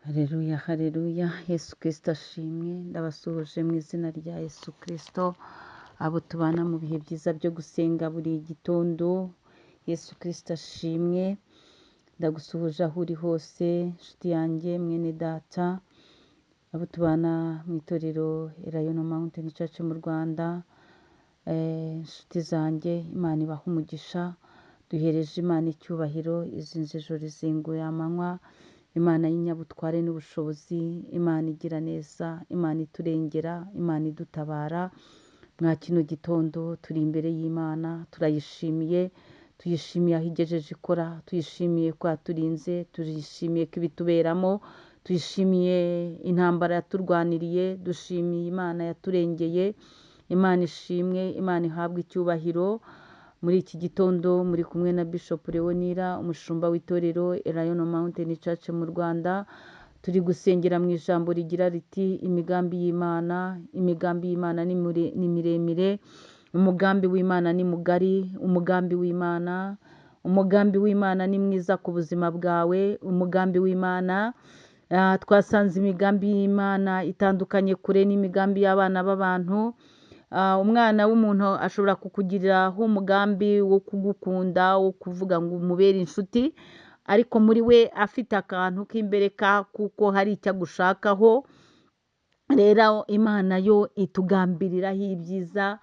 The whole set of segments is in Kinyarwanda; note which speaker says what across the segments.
Speaker 1: Haleluya, haleluya, Yesu Kristo ashimwe. Ndabasuhuje mu izina rya Yesu Kristo, abo tubana mu bihe byiza byo gusenga buri gitondo. Yesu Kristo ashimwe. Ndagusuhuje aho uri hose, inshuti yanjye, mwene data, abo tubana mu itorero Elayono Mountain Church mu Rwanda, inshuti zanjye, Imana ibahe umugisha. Duhereje Imana icyubahiro, izinze ijoro izinguye amanywa. Imana y'inyabutware n'ubushobozi, Imana igira neza, Imana iturengera, Imana idutabara. Mwa kino gitondo turi imbere y'Imana, turayishimiye, tuyishimiye aho igejeje ikora, tuyishimiye ko yaturinze, tuyishimiye ko ibituberamo, tuyishimiye intambara yaturwaniriye, dushimiye Imana yaturengeye. Imana ishimwe, Imana ihabwe icyubahiro. Muri iki gitondo muri kumwe na Bishop Leonira, umushumba w'itorero Elayono Mountain Church mu Rwanda. Turi gusengera mu ijambo rigira riti: imigambi y'Imana, imigambi y'Imana ni miremire, umugambi w'Imana ni mugari, umugambi w'Imana, umugambi w'Imana ni mwiza ku buzima bwawe, umugambi w'Imana. Twasanze imigambi y'Imana itandukanye kure n'imigambi y'abana b'abantu. Umwana w'umuntu ashobora kukugiriraho umugambi wo kugukunda, wo kuvuga ngo umubere inshuti, ariko muri we afite akantu k'imbereka kuko hari icyo agushakaho. Rero Imana yo itugambiriraho ibyiza,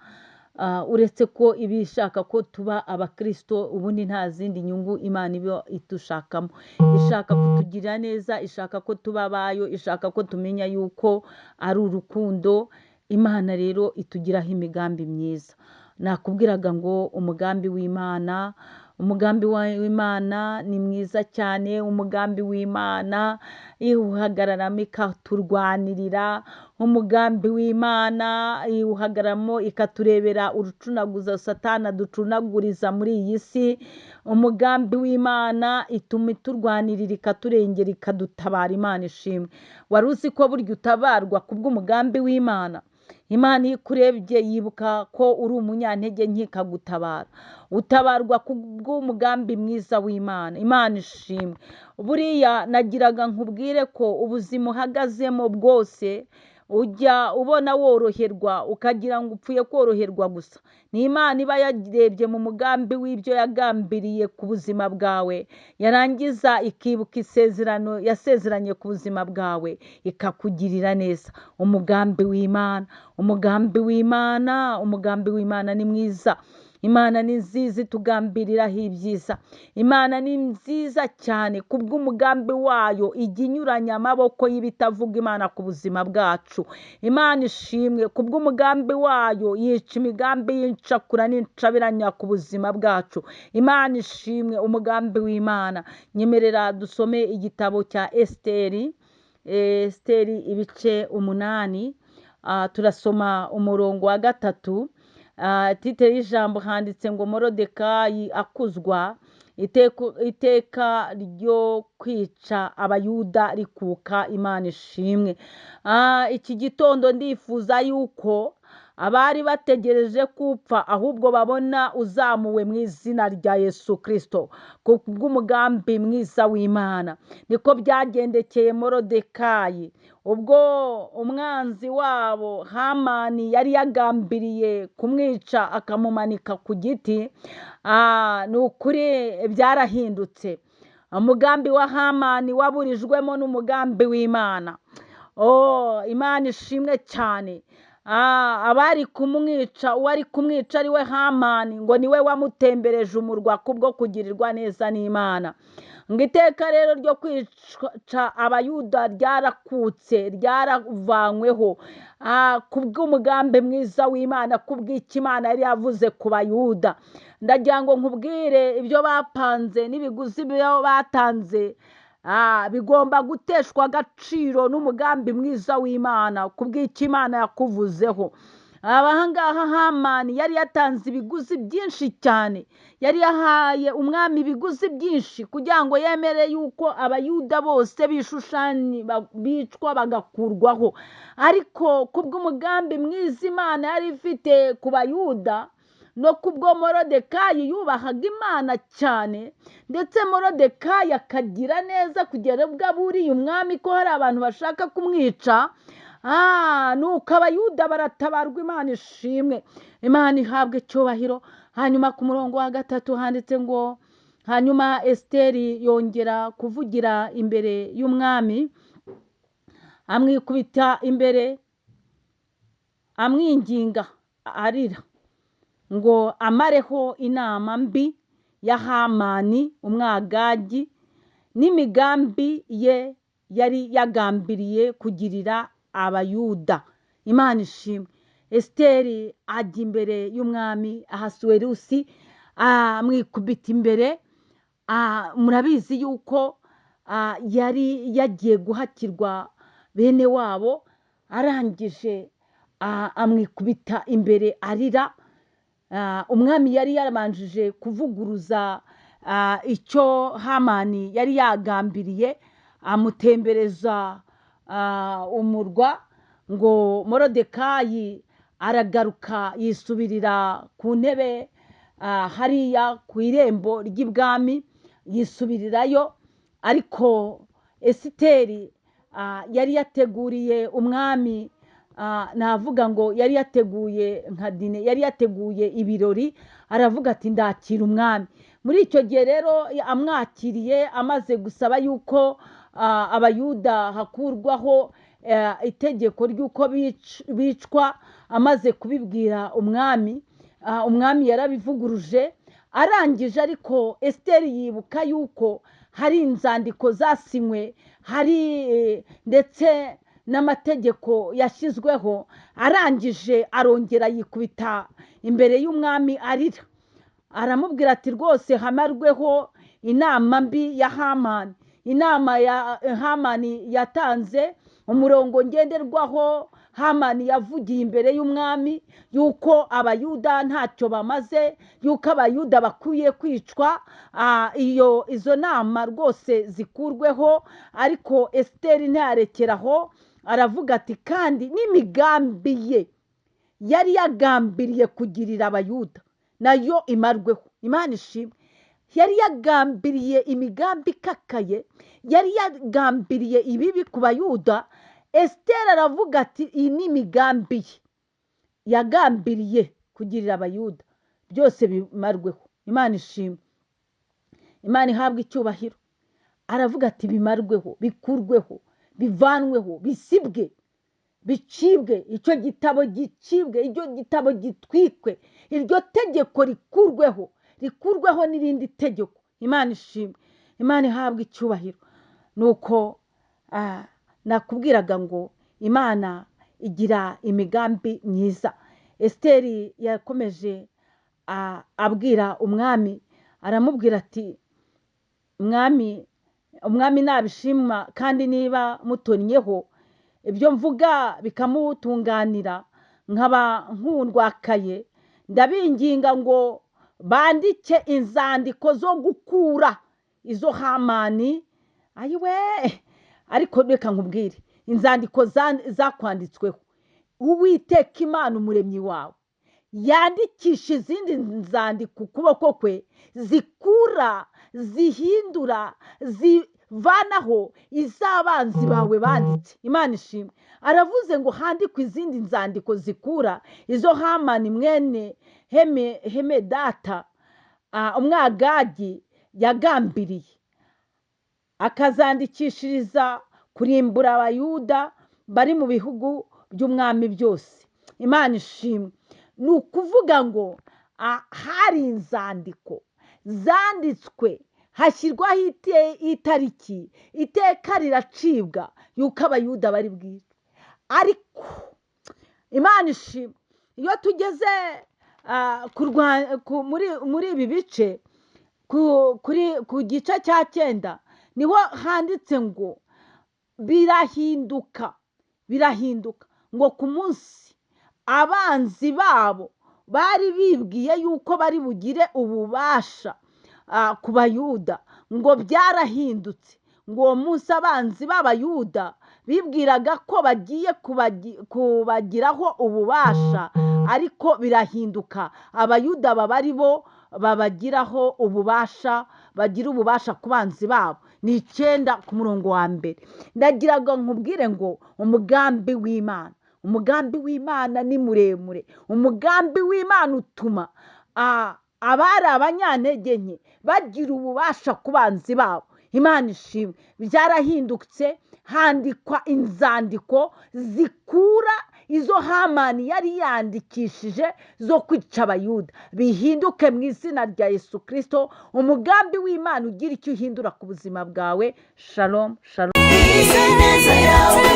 Speaker 1: uretse ko iba ishaka ko tuba abakristo, ubundi nta zindi nyungu Imana iba itushakamo. Ishaka kutugirira neza, ishaka ko tuba abayo, ishaka ko tumenya yuko ari urukundo. Imana rero itugiraho imigambi myiza. Nakubwiraga ngo umugambi w'Imana, umugambi w'Imana ni mwiza cyane. Umugambi w'Imana iwuhagararamo ikaturwanirira, umugambi w'Imana iwuhagararamo ikaturebera urucunaguza Satani aducunaguriza muri iyi si. Umugambi w'Imana ituma iturwanirira, ikaturengera, ikadutabara. Imana ishimwe. Wari uzi ko burya utabarwa kubw'umugambi w'Imana? Imana iyo ikurebye yibuka ko uri umunyantege nke ikagutabara. Utabarwa kubw'umugambi mwiza w'Imana. Imana ishimwe. Buriya nagiraga nkubwire ko ubuzima uhagazemo bwose ujya ubona woroherwa, ukagira ngo upfuye koroherwa gusa. Ni Imana iba yarebye mu mugambi w'ibyo yagambiriye ku buzima bwawe, yarangiza ikibuka isezerano yasezeranye ku buzima bwawe, ikakugirira neza. Umugambi w'Imana, umugambi w'Imana, umugambi w'Imana ni mwiza. Imana ni nziza, itugambiriraho ibyiza. Imana ni nziza cyane kubw'umugambi wayo, ijya inyuranya amaboko y'ibitavuga Imana ku buzima bwacu. Imana ishimwe kubw'umugambi wayo, yica imigambi y'incakura n'incabiranya ku buzima bwacu. Imana ishimwe, umugambi w'Imana. Nyemerera dusome igitabo cya Esiteri, Esiteri ibice 8, turasoma umurongo wa 3. Titre y'ijambo handitse ngo Morodekayi akuzwa, iteka ryo kwica Abayuda rikuka. Imana ishimwe. Iki gitondo ndifuza yuko abari bategereje kupfa ahubwo babona uzamuwe mu izina rya Yesu Kristo kubw'umugambi mwiza w'Imana. Niko byagendekeye Morodekayi ubwo umwanzi wabo Hamani yari yagambiriye kumwica akamumanika ku giti. Ni ukuri byarahindutse. Umugambi wa Hamani waburijwemo n'umugambi w'Imana. Imana ishimwe cyane. Abari kumwica, uwari kumwica ari we Hamani, ngo niwe wamutembereje umurwa kubwo kugirirwa neza n'Imana. Ngo iteka rero ryo kwica Abayuda ryarakutse, ryaravanyweho kubw'umugambi mwiza w'Imana, kubw'icyo Imana yari yavuze ku Bayuda. Ndagira ngo nkubwire ibyo bapanze n'ibiguzi byo batanze, bigomba guteshwa agaciro n'umugambi mwiza w'Imana kubw'icyo Imana yakuvuzeho. Ahangaha Hamani yari yatanze ibiguzi byinshi cyane, yari yahaye umwami ibiguzi byinshi kugira ngo yemere yuko Abayuda bose bishushanya bicwa bagakurwaho. Ariko kubw'umugambi mwiza Imana yari ifite ku Bayuda, No kubwo Morodekayi yubahaga Imana cyane, ndetse Morodekayi akagira neza kugera ubwo aburiye umwami ko hari abantu bashaka kumwica. Nuko Abayuda baratabarwa. Imana ishimwe, Imana ihabwe icyubahiro. Hanyuma ku murongo wa 3 handitse ngo hanyuma Esiteri yongera kuvugira imbere y'umwami, amwikubita imbere, amwinginga arira ngo amareho inama mbi ya Hamani umwagagi n'imigambi ye yari yagambiriye kugirira Abayuda. Imana ishimwe. Esiteri ajya imbere y'umwami Ahasuwerusi, amwikubita imbere. Murabizi yuko yari yagiye guhakirwa bene wabo, arangije amwikubita imbere arira. Umwami yari yarabanjije kuvuguruza icyo Hamani yari yagambiriye, amutembereza umurwa ngo Morodekayi aragaruka yisubirira ku ntebe hariya ku irembo ry'ibwami, yisubirirayo. Ariko Esiteri yari yateguriye umwami, navuga ngo yari yateguye nka dine, yari yateguye ibirori, aravuga ati ndakira umwami. Muri icyo gihe rero amwakiriye, amaze gusaba yuko Abayuda hakurwaho itegeko ry'uko bicwa, amaze kubibwira umwami, umwami yarabivuguruje. Arangije ariko Esiteri yibuka yuko hari inzandiko zasinywe, hari ndetse n'amategeko yashyizweho. Arangije arongera yikubita imbere y'umwami arira, aramubwira ati rwose hamarweho inama mbi ya Hamani, inama ya Hamani yatanze, umurongo ngenderwaho Hamani yavugiye imbere y'umwami yuko Abayuda ntacyo bamaze, yuko Abayuda bakwiye kwicwa. Izo nama rwose zikurweho. Ariko Esiteri ntiyarekeraho, aravuga ati kandi n'imigambi ye yari yagambiriye kugirira Abayuda nayo imarweho. Imana ishimwe. Yari yagambiriye imigambi ikakaye, yari yagambiriye ibibi ku Bayuda. Esiteri aravuga ati iyi ni imigambi ye yagambiriye kugirira Abayuda, byose bimarweho. Imana ishimwe, Imana ihabwe icyubahiro. Aravuga ati bimarweho, bikurweho, bivanweho, bisibwe, bicibwe, icyo gitabo gicibwe, icyo gitabo gitwikwe, iryo tegeko rikurweho, rikurweho n'irindi tegeko. Imana ishimwe, Imana ihabwe icyubahiro. Nuko nakubwiraga ngo Imana igira imigambi myiza. Esiteri yakomeje abwira umwami, aramubwira ati mwami, umwami nabishima kandi niba mutonnyeho ibyo mvuga bikamutunganira, nkaba nkundwakaye, ndabinginga ngo bandike inzandiko zo gukura izo Hamani. Ayiwe, ariko reka nkubwire, inzandiko zakwanditsweho, Uwiteka Imana umuremyi wawe yandikisha izindi nzandiko ukuboko kwe, zikura, zihindura, zivanaho iz'abanzi bawe banditse. Imana ishimwe. Aravuze ngo handikwe izindi nzandiko zikura izo Hamani mwene Hemedata umwagagi yagambiriye, akazandikishiriza kurimbura Abayuda bari mu bihugu by'umwami byose. Imana ishimwe. Ni ukuvuga ngo hari inzandiko zanditswe, hashyirwaho itariki, iteka riracibwa yuko Abayuda bari bwicwe. Ariko Imana ishimwe, iyo tugeze muri ibi bice ku gice cya 9 niho handitse ngo birahinduka, birahinduka ngo ku munsi abanzi babo bari bibwiye yuko bari bugire ububasha ku Bayuda, ngo byarahindutse. Ngo uwo munsi abanzi b'Abayuda bibwiraga ko bagiye kubagiraho ububasha, Ariko birahinduka, Abayuda baba ari bo babagiraho ububasha, bagira ububasha ku banzi babo. Ni 9 ku murongo wa 1. Ndagira ngo nkubwire ngo umugambi w'Imana, umugambi w'Imana ni muremure. Umugambi w'Imana utuma abari abanyantege nke bagira ububasha ku banzi babo. Imana ishimwe. Byarahindutse, handikwa inzandiko zikura izo Hamani yari yandikishije zo kwica Abayuda. Bihinduke mu izina rya Yesu Kristo. Umugambi w'Imana ugira icyo uhindura ku buzima bwawe. Shalom, shalom.
Speaker 2: Ineza yawe.